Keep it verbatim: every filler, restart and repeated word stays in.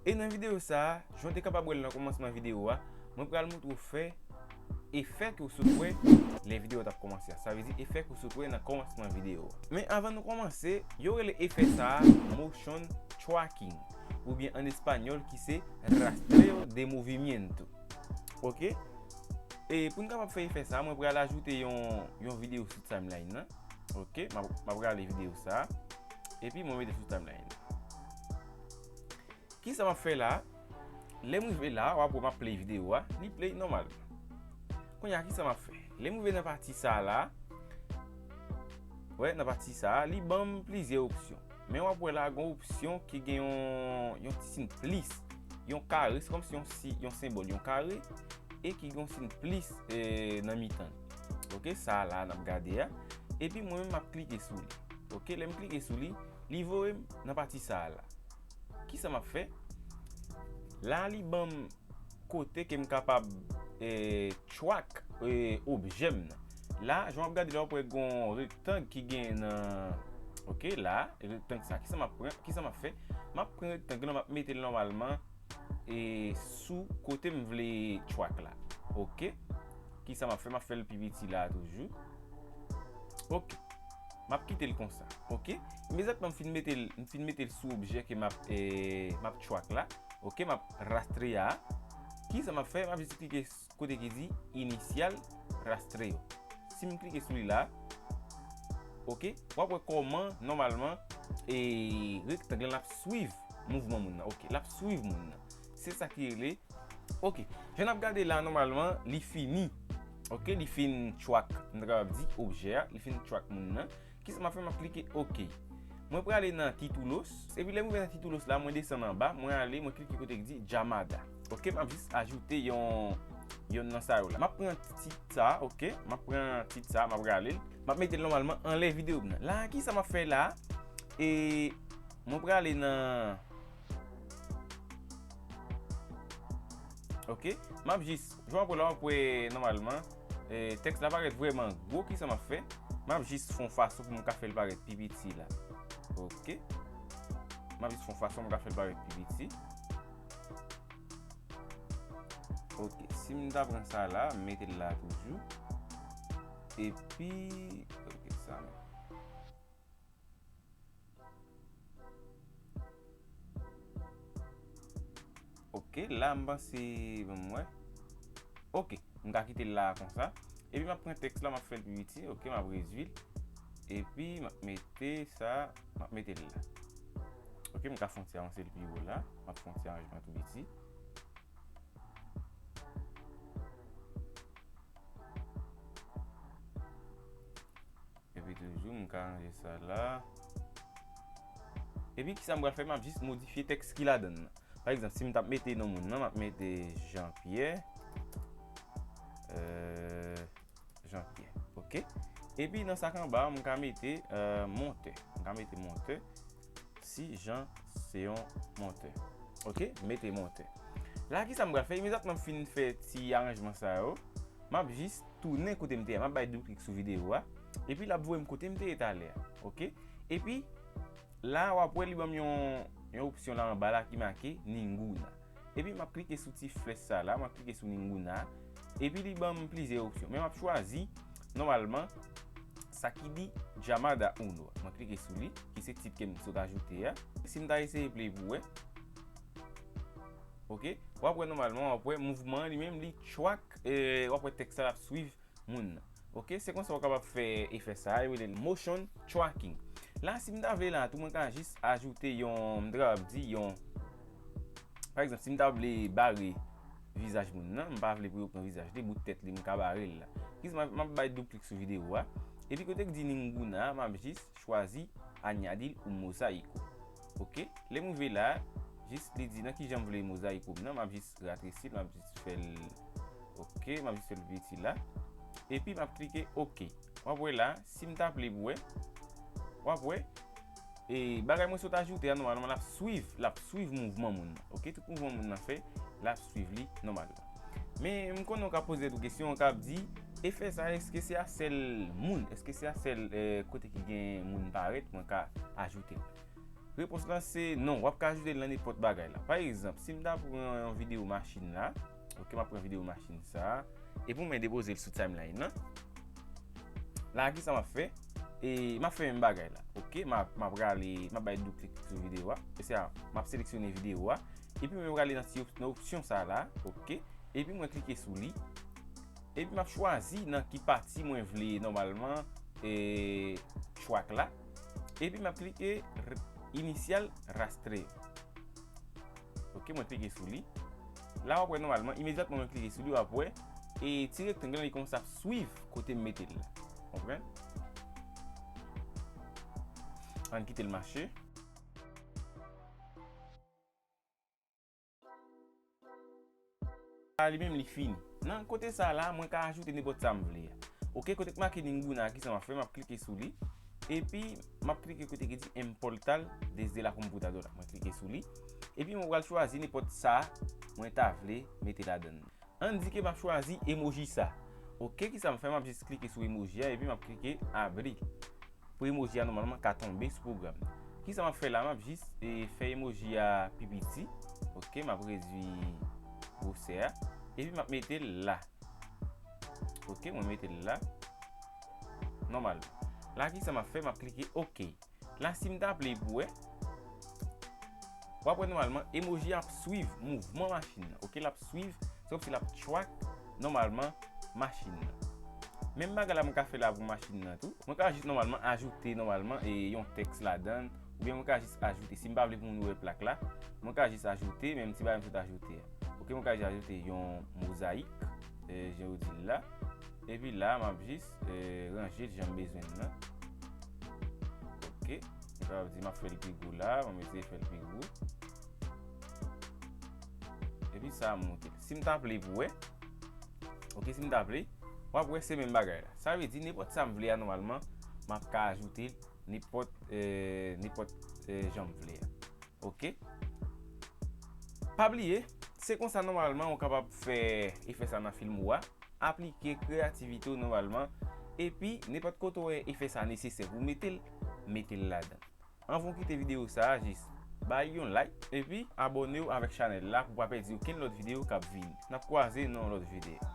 E nan videyo sa a, jan w te kapab wè l nan kòmansman videyo a, mwen pral montre w fè efè ke w sot wè lè videyo a t ap kòmanse a. Sa vle di efè ke w sot wè nan kòmansman videyo a. Men anvan nou kòmanse, yo rele efè sa a motion tracking, oubyen an espanyòl ki se rastreo de movimiento. Oke? E pou n kapab fè efè sa a, mwen pral ajoute yon, yon videyo sou timeline nan. Oke? M ap, m ap rale videyo sa a. Epi mwen mete l sou timeline nan. Kisa m ap fè la? Lè m rive la, w ap wè m ap play videyo a, li play nòmalman. Kounye a, kisa m ap fè? Lè m rive nan pati sa a la, wè, nan pati sa a, li ban m plizyè opsyon. Men w ap wè la, gen yon opsyon ki gen yon, yon ti siy plis, yon kare, se kòmsi yon si, yon senbòl, yon kare, e ki gen yon siy plis, e, nan mitan li. Oke, sa a la, n ap gade a. Epi mwen menm, m ap klike sou li. Oke, lè m klike sou li, li voye m nan pati sa a la. Kisa m ap fè? La, li ban m kote ke m kapab, e, track, e, objè m nan. La, jan w ap gade la, w ap wè gen yon rektang ki gen nan, oke, la, rektang sa. Kisa m ap pran? Kisa m ap fè? M ap pran rektang lan, m ap mete l nòmalman, e, sou kote m vle track la. Oke? Kisa m ap fè? M ap fè l pi piti la toujou. Oke. M ap kite l konsa. Oke? Imedyatman m fin mete l, m fin mete l sou objè ke m ap, e, m ap track la. Oke? M ap rastreya a. Kisa m ap fè? M ap jis klike s-, kote ki di iniciar rastreo. Si m klike sou li la, oke? W ap wè kòman, nòmalman, e, rektang lan ap swiv mouvman moun nan. Oke? L ap swiv moun nan. Se sa ki rele Oke. Jan n ap gade la, nòmalman, li fini. Oke, li fin track, m ta kapab di, objè a, li fin track moun nan. Kisa m ap fè? M ap klike oke. Mwen prale nan titulos. Epi lè m rive nan titulos la, mwen desann anba, mwen ale, mwen klike kote ki di llamada. Oke, m ap jis ajoute yon, yonn nan sa yo la. M ap pran tit sa, oke? M ap pran tit sa, m ap rale l. M ap mete l nòmalman anlè videyo m nan. La, kisa m ap fè la? E mwen prale nan Oke, m ap jis, jan w ap wè la, w ap wè nòmalman, e, tèks la parèt vrèman gwo. Kisa m ap fè? M ap jis fè yon fason pou m ka fè l parèt pi piti la. Oke. M ap jis fè yon fason pou m ka fè l parèt pi piti. Oke, si m ta pran sa la, m mete l la toujou. Epi, oke, sa menm. Oke, la m panse, bon, m wè. Oke, m ka kite l la konsa. Epi m ap pran tèks la, m ap fè l pi piti. Oke, m ap redui l. Epi m ap mete sa, m ap mete l la. Oke, m ka fè yon ti avanse l pi wo la. M ap fè yon ti aranjman tou piti. Epi toujou, m ka ranje sa la. Epi kisa m pral fè? M ap jis modifye tèks ki ladan l nan. Pa egzanp, si m t ap mete non moun nan, m ap mete Jean Pierre. Euh, Jean Pierre. Oke. Epi nan sa k anba, m ka mete, euh, montè. M ka mete montè. Si Jean se yon montè. Oke, mete montè. La, kisa m pral fè? Imedyatman m fin fè ti aranjman sa yo, m ap jis tounen kote m te ye a. M ap bay doub klik sou videyo a. Epi l ap voye m kote m te ye talè a. Oke? Epi, la, w ap wè li ban m yon, yon opsyon la anba la ki make Ninguna. Epi m ap klike sou ti flèch sa la, m ap klike sou Ninguna. Epi li ban m plizyè opsyon. Men m ap chwazi, nòmalman, sa ki di Llamada uno. Mwen klike sou li, ki se tit ke m sot ajoute a. Si m ta eseye play pou wè. Oke, w ap wè nòmalman, w ap wè mouvman an li menm, li track, e, w ap wè tèks la ap swiv moun nan. Oke, se konsa w kapab fè efè sa a, yo rele l motion tracking. La, si m ta vle la tou, mwen ka jis ajoute yon, m ta kapab di yon, pa egzanp, si m ta vle bare vizaj moun nan, m pa vle pou yo pran vizaj li, bout tèt li, m ka bare l la. Kisa m ap, m ap bay doub klik sou videyo a. Epi kote k di Ninguna a, m ap jis chwazi añadir un mosaico. Oke, lè m rive la, jis li di nan ki jan m vle mozayiko m nan, m ap jis ratresi l, m ap jis fè l, oke, m ap jis fè l piti la. Epi m ap klike oke. W ap wè la, si m ta vle pou wè, w ap wè, e bagay mwen sot ajoute a, nòmalman, l ap swiv, l ap swiv mouvman moun nan. Oke, tout mouvman moun nan fè, l ap swiv li nòmalman. Men, m konnen w ka poze tèt ou kesyon, w ka ap di, efè sa, èske se a sèl moun, èske se a sèl, e, kote ki gen moun parèt, mwen ka ajoute l? Repons lan se non, w ap ka ajoute l nan nenpòt bagay la. Pa egzanp, si m ta pran yon videyo machin la, ok, m ap pran videyo machin sa a, epi mwen depoze l sou timeline nan. La, ki sa m ap fè? E m ap fè menm bagay la, ok? M ap, m ap rale, m ap bay doub klik sou videyo a. E se a, m ap seleksyone videyo a. Epi mwen prale nan ti op-, nan opsyon sa la, ok? Epi mwen klike sou li. Epi m ap chwazi nan ki pati mwen vle nòmalman, e, track la. Epi m ap klike r-, initial raster. Ok, mwen klike sou li. La w ap wè nòmalman, imedyatman mwen klike sou li, w ap wè, e ti rektang lan li kòmanse ap swiv kote m mete l la. Konprann? Ann kite l mache. A, li menm li fini. Nan kote sa la, mwen ka ajoute nenpòt sa m vle a. Ok, kote k make Ninguna, ki sa m ap fè? M ap klike sou li. Epi, m ap klike kote ki di importar desde la computadora. Mwen klike sou li. Epi, mwen pral chwazi nenpòt sa mwen ta vle mete ladan l. Ann di ke m ap chwazi emoji sa. Ok, ki sa m fè? M ap jis klike sou emoji a, epi m ap klike abrir. Pou emoji a nòmalman ka tonbe sou pwogram. Ki sa m ap fè la? M ap jis, e, fè emoji a pi piti. Ok, m ap redui gwosè a. Epi m ap mete l la. Ok, mwen mete l la. Nòmal. La, ki sa m ap fè? M ap klike ok. La, si m ta play pou wè, w ap wè nòmalman emoji a ap swiv mouvman machin nan. Ok, l ap swiv, se kòmsi l ap track nòmalman machin nan. Menm bagay la mwen ka fè la pou machin nan tou. Mwen ka jis nòmalman ajoute nòmalman e yon tèks ladan l, oubyen mwen ka jis ajoute. Si m pa vle pou moun yo wè plak la, mwen ka jis ajoute menm ti bagay m sot ajoute a. Ok, mwen ka jis ajoute yon mozayik, e, jan yo di l la. Epi la, m ap jis, e, ranje l jan m bezwen l nan. Ok, sa vle di m ap fè l pi gwo la, m ap eseye fè l pi gwo. Epi sa a monte. Si m ta play pou wè, ok, si m ta play, w ap wè se menm bagay la. Sa vle di nenpòt sa m vle a nòmalman, m ap ka ajoute nenpòt, e, nenpòt, e, jan m vle a. Ok? Pa bliye, se konsa nòmalman ou kapab fè efè sa nan fim ou a, aplike kreyativite w nòmalman, epi nenpòt kote w wè efè sa nesesè pou w mete l, mete l ladan. Anvan w kite videyo sa a, jis bay yon like, epi abòne w avèk chanèl la pou w pa pèdi okenn lòt videyo k ap vini. N ap kwaze nan yon lòt videyo.